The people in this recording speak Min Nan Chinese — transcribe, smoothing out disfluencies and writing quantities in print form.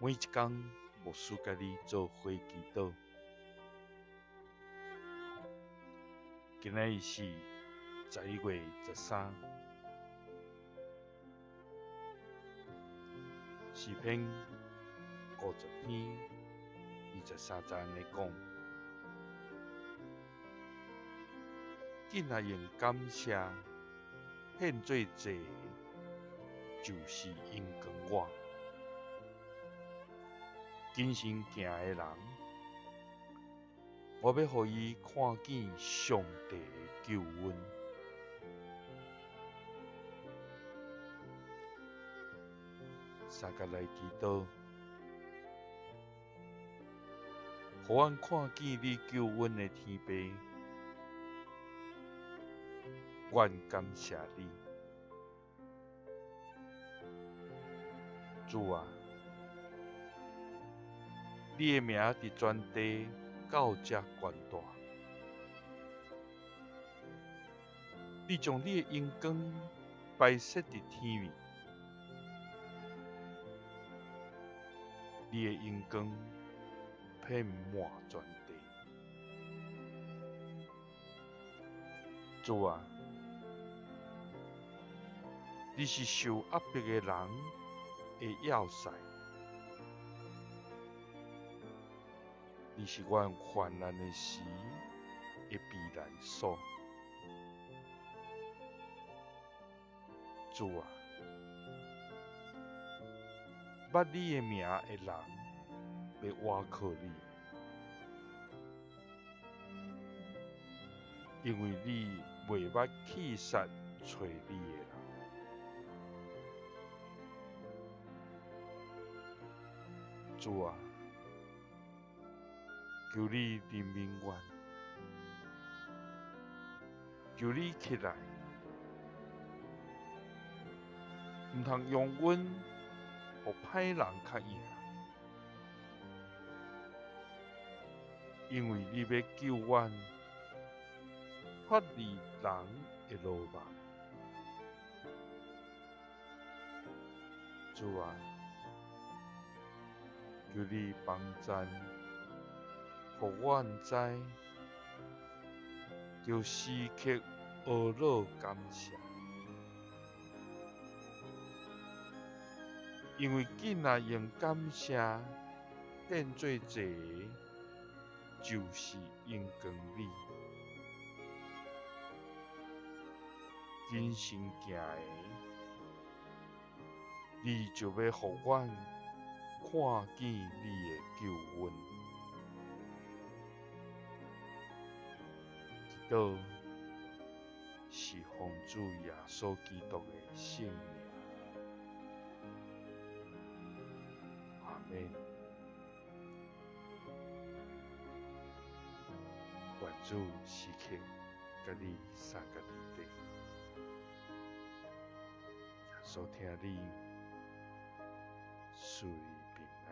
每一工牧師佮你做伙祈禱。今仔日是11月13，詩篇50篇23節按呢講：囝若用感謝獻做祭的，就是榮光我。謹慎行的人，我欲予伊看見上帝的救恩。三佮來祈禱，予阮看見你救恩的天父，阮感謝你，主啊！你的名佇全地到遮懸大，你將你的榮光擺設佇天面，你的榮光遍滿全地。主啊，你是受壓迫的人的要塞。你是阮患難的時的避難所，主啊，捌你的名的人欲倚靠你，因為你袂捌棄殺揣你的人。主啊，求你憐憫阮，求你起來，毋通容阮予歹人較贏，因為你欲救阮脫離人的羅網。主啊，求你幫贊，予阮知，著時刻呵咾感謝，因為囝若用感謝獻做祭的，就是榮光你。謹慎行的，你就欲予阮看見你的救恩。祈禱是奉主耶穌基督的聖名，阿們。願主時刻佮你相佮佇底，耶穌疼你，賜你平安。